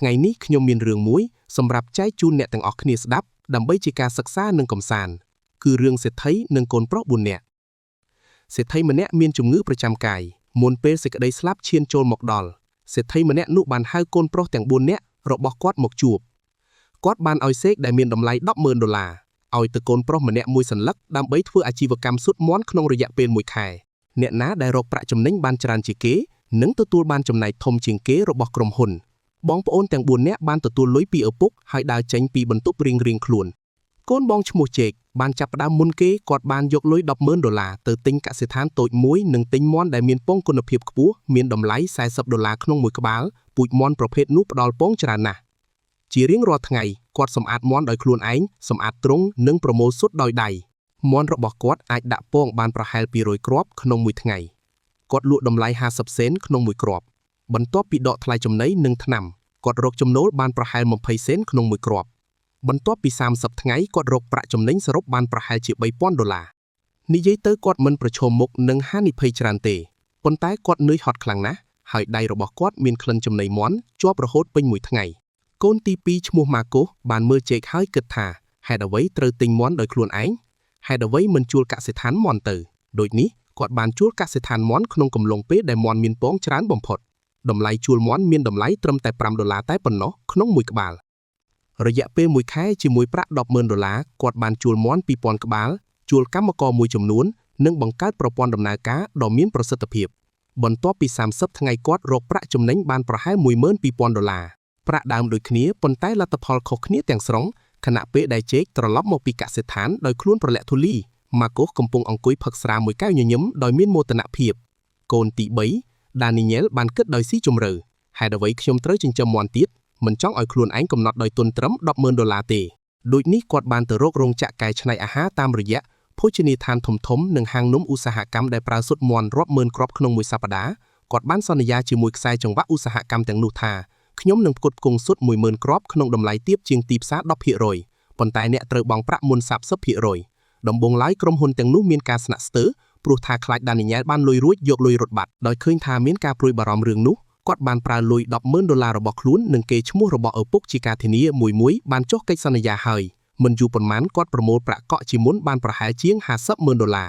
ថ្ងៃនេះខ្ញុំមានរឿងមួយសម្រាប់ចែកជូនអ្នកទាំងអស់គ្នាស្ដាប់ដើម្បីជាការសិក្សានិងកំសាន្តគឺរឿងសេដ្ឋីនិងកូនប្រុស4នាក់សេដ្ឋីម្នាក់មានជំងឺប្រចាំកាយមុនពេលសេចក្តីស្លាប់ឈានចូលមកដល់សេដ្ឋីម្នាក់នោះបានហៅកូនប្រុសទាំង4នាក់របស់គាត់មកជួបគាត់បានឲ្យសេកដែលមានតម្លៃ100,000ដុល្លារឲ្យទៅកូនប្រុសម្នាក់មួយសន្លឹកដើម្បីធ្វើអាជីវកម្មស៊ុតមាន់ក្នុងរយៈពេលមួយខែអ្នកណាដែលរកប្រាក់ចំណេញបានច្រើនជាងគេនឹងទទួលបានចំណែកធំជាងគេរបស់ក្រុមហ៊ុន បងប្អូនទាំង4នាក់បានទទួលលុយពីឪពុកហើយដើរចេញពីបន្ទប់រៀងៗខ្លួនកូនបងឈ្មោះជេកបានចាប់ផ្ដើមមុនគេគាត់បានយកលុយ100,000ដុល្លារទៅទិញកសិដ្ឋានតូចមួយនិងទិញមាន់ដែលមានពងគុណភាពខ្ពស់មានតម្លៃ40ដុល្លារក្នុងមួយក្បាលពូជមាន់ប្រភេទនោះផ្ដល់ពងច្រើនណាស់ជារៀងរាល់ថ្ងៃគាត់សម្អាតមាន់ដោយខ្លួនឯងសម្អាតទ្រុងនិងប្រមូលស៊ុតដោយដៃមាន់របស់គាត់អាចដាក់ពងបានប្រហែល200គ្រាប់ក្នុងមួយថ្ងៃគាត់លក់តម្លៃ50សេនក្នុងមួយគ្រាប់បន្ទាប់ពីដកថ្លៃចំណីនិងថ្នាំគាត់រកចំណូលបានប្រហែល20សេនក្នុងមួយគ្រាប់បន្ទាប់ពី30ថ្ងៃគាត់រកប្រាក់ចំណេញសរុបបានប្រហែលជា3000ដុល្លារនិយាយទៅគាត់មិនប្រឈមមុខនឹងហានិភ័យច្រើនទេប៉ុន្តែគាត់នឿយហត់ខ្លាំងណាស់ហើយដៃរបស់គាត់មានក្លិនចំណីមាន់ជាប់រហូតពេញមួយថ្ងៃកូនទី2ឈ្មោះម៉ាកូសបានមើលជេកហើយគិតថាហេតុអ្វីត្រូវទិញមាន់ដោយខ្លួនឯងហេតុអ្វីមិនជួលកសិដ្ឋានមាន់ទៅដូចនេះគាត់បានជួលកសិដ្ឋានមាន់ក្នុងកំឡុងពេលដែលមាន់មានពងច្រើនបំផុតតម្លៃជួលមាន់មានតម្លៃត្រឹមតែ5ដុល្លារតែប៉ុណ្ណោះក្នុងមួយក្បាលរយៈពេលមួយខែជាមួយប្រាក់100,000ដុល្លារគាត់បានជួលមាន់2000ក្បាលជួលកម្មករមួយចំនួននិងបង្កើតប្រព័ន្ធដំណើរការដ៏មានប្រសិទ្ធភាពបន្ទាប់ពី30ថ្ងៃគាត់រកប្រាក់ចំណេញបានប្រហែល12,000ដុល្លារប្រាក់ដើមដូចគ្នាប៉ុន្តែលទ្ធផលខុសគ្នាទាំងស្រុងខណៈពេលដែលជេកត្រឡប់មកពីកសិដ្ឋានដោយខ្លួនប្រលាក់ធូលីម៉ាកូសកំពុងអង្គុយផឹកស្រាមួយកែវញញឹមដោយមានមោទនភាពកូនទី3ដានីញ៉ែលបានគិតដោយស៊ីជម្រៅហេតុអ្វីខ្ញុំត្រូវចិញ្ចឹមមាន់ទៀតមិនចង់ឲ្យខ្លួនឯងកំណត់ដោយទុនត្រឹម100,000ដុល្លារទេដូចនេះគាត់បានទៅរករោងចក្រកែច្នៃអាហារតាមរយៈភោជនីយដ្ឋានធំៗនិងហាងនំឧស្សាហកម្មដែលប្រើស៊ុតមាន់រាប់ម៉ឺនគ្រាប់ក្នុងមួយសប្តាហ៍គាត់បានសន្យាជាមួយខ្សែចង្វាក់ឧស្សាហកម្មទាំងនោះថាខ្ញុំនឹងផ្គត់ផ្គង់ស៊ុត10000គ្រាប់ក្នុងតម្លៃទាបជាងទីផ្សារ10%ប៉ុន្តែអ្នកត្រូវបង់ប្រាក់មុន30%ដំបូងឡើយក្រុមហ៊ុនទាំងនោះមានការស្នាក់ស្ទើរព្រោះថាខ្លាចដានីញ៉ែលបានលុយរួចយកលុយរត់បាត់ដោយឃើញថាមានការព្រួយបារម្ភរឿងនោះគាត់បានប្រើលុយ100,000ដុល្លាររបស់ខ្លួននិងគេឈ្មោះរបស់ឪពុកជាការធានាមួយមួយបានចុះកិច្ចសន្យាហើយមិនយូរប៉ុន្មានគាត់ប្រមូលប្រាក់កក់ជាមុនបានប្រហែលជាង50ម៉ឺនដុល្លារ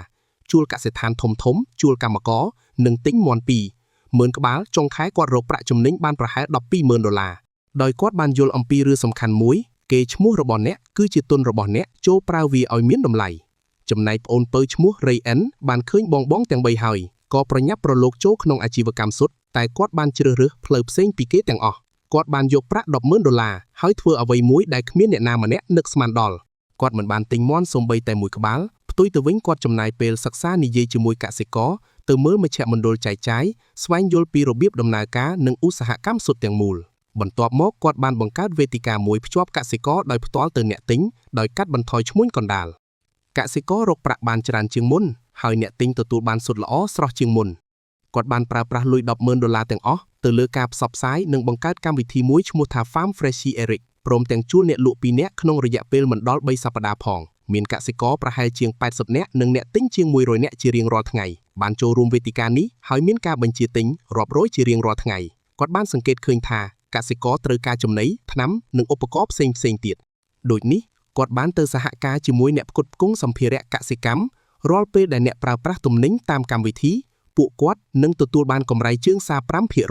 ជួលកសិដ្ឋានធំធំជួលកម្មករនិងទិញមាន់2ម៉ឺនក្បាលចុងខែគាត់រកប្រាក់ចំណេញបានប្រហែល120,000ដុល្លារដោយគាត់បានយល់អំពីរឿងសំខាន់មួយគេឈ្មោះរបស់អ្នកគឺជាទុនរបស់អ្នកចូលប្រើវាឲ្យមានតម្លៃចំណែកប្អូនពៅឈ្មោះរេអិនបានឃើញបងបងទាំង3ហើយក៏ប្រញាប់ប្រឡូកចូលក្នុងអាជីវកម្មសុទ្ធតែគាត់បានជ្រើសរើសផ្លូវផ្សេងពីគេទាំងអស់គាត់បានយកប្រាក់100,000ដុល្លារហើយធ្វើអ្វីមួយដែលគ្មានអ្នកណាម្នាក់នឹកស្មានដល់គាត់មិនបានទិញមាន់សូម្បីតែមួយក្បាលផ្ទុយទៅវិញគាត់ចំណាយពេលសិក្សានិយាយជាមួយកសិករទៅមើលមជ្ឈមណ្ឌលចែកចាយស្វែងយល់ពីរបៀបដំណើរការនិងឧស្សាហកម្មសុទ្ធទាំងមូលបន្ទាប់មកគាត់បានបង្កើតវេទិកាមួយភ្ជាប់កសិករដោយផ្ទាល់ទៅអ្នកទិញដោយកាត់បន្ថយឈ្មួញកណ្ដាលកសិកររកប្រាក់បានច្រើនជាងមុនហើយអ្នកទិញទទួលបានស៊ុតល្អស្រស់ជាងមុនគាត់បានប្រើប្រាស់លុយ100,000ដុល្លារទាំងអស់ទៅលើការផ្សព្វផ្សាយនិងបង្កើតកម្មវិធីមួយឈ្មោះថា Farm Freshie Eric ព្រមទាំងជួលអ្នកលក់2នាក់ក្នុងរយៈពេលមិនដល់3សប្តាហ៍ផងមានកសិករប្រហែលជាង80នាក់និងអ្នកទិញជាង100នាក់ជារៀងរាល់ថ្ងៃបានចូលរួមវេទិកានេះហើយមានការបញ្ជាទិញរាប់រយជារៀងរាល់ថ្ងៃគាត់បានសង្កេតឃើញថាកសិករត្រូវការចំណីថ្នាំនិងឧបករណ៍ផ្សេងផ្សេងទៀតដូចនេះគាត់បានទៅសហការជាមួយអ្នកផ្គត់ផ្គង់សម្ភារៈកសិកម្មរាល់ពេលដែលអ្នកប្រើប្រាស់ទំនិញតាមកម្មវិធីពួកគាត់នឹងទទួលបានកម្រៃជើងសារ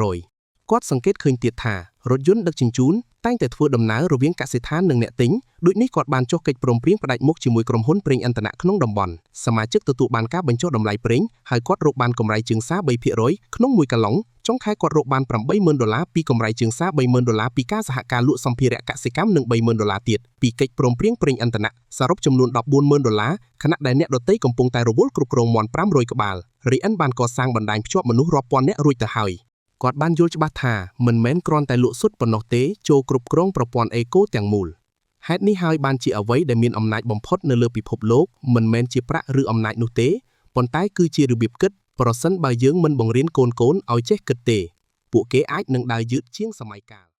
5%គាត់សង្កេតឃើញទៀតថារថយន្តដឹកជញ្ជូនតែងតែធ្វើដំណើររវាងកសិដ្ឋាននិងអ្នកទិញដូចនេះគាត់បានចុះកិច្ចព្រមព្រៀងផ្ដាច់មុខជាមួយក្រុមហ៊ុនប្រេងឥន្ធនៈក្នុងតំបន់សមាជិកទទួលបានការបញ្ចុះតម្លៃប្រេងហើយគាត់រកបានកម្រៃជើងសារ3%ក្នុងមួយកឡុងចុងខែគាត់រកបាន80,000ដុល្លារពីកម្រៃជើងសារ30,000ដុល្លារពីការសហការលក់សម្ភារៈកសិកម្មនិង30,000ដុល្លារទៀតពីកិច្ចព្រមព្រៀងប្រេងឥន្ធនៈសរុបចំនួន140,000ដុល្លារខណៈដែលអ្នកដទៃកំពុងតែរវល់គ្រប់គ្រងមាន់500ក្បាលរីអិនបានកសាងបណ្ដាញភ្ជាប់មនុស្សរាប់ពាន់នាក់រួចទៅហើយគាត់បានយល់ច្បាស់ថាមិនមែនគ្រាន់តែលក់សុទ្ធប៉ុណ្ណោះទេចូលគ្រប់គ្រងប្រព័ន្ធអេកូទាំងមូលហេតុនេះហើយបានជាអ្វីដែលមានអំណាចបំផុតនៅលើពិភពលោកមិនមែនជាប្រាក់ឬអំណាចនោះទេប៉ុន្តែគឺជារបៀបគិតប្រសិនបើយើងមិនបង្រៀនកូនៗឲ្យចេះគិតទេពួកគេអាចនឹងដើរយឺតជាងសម័យកាល។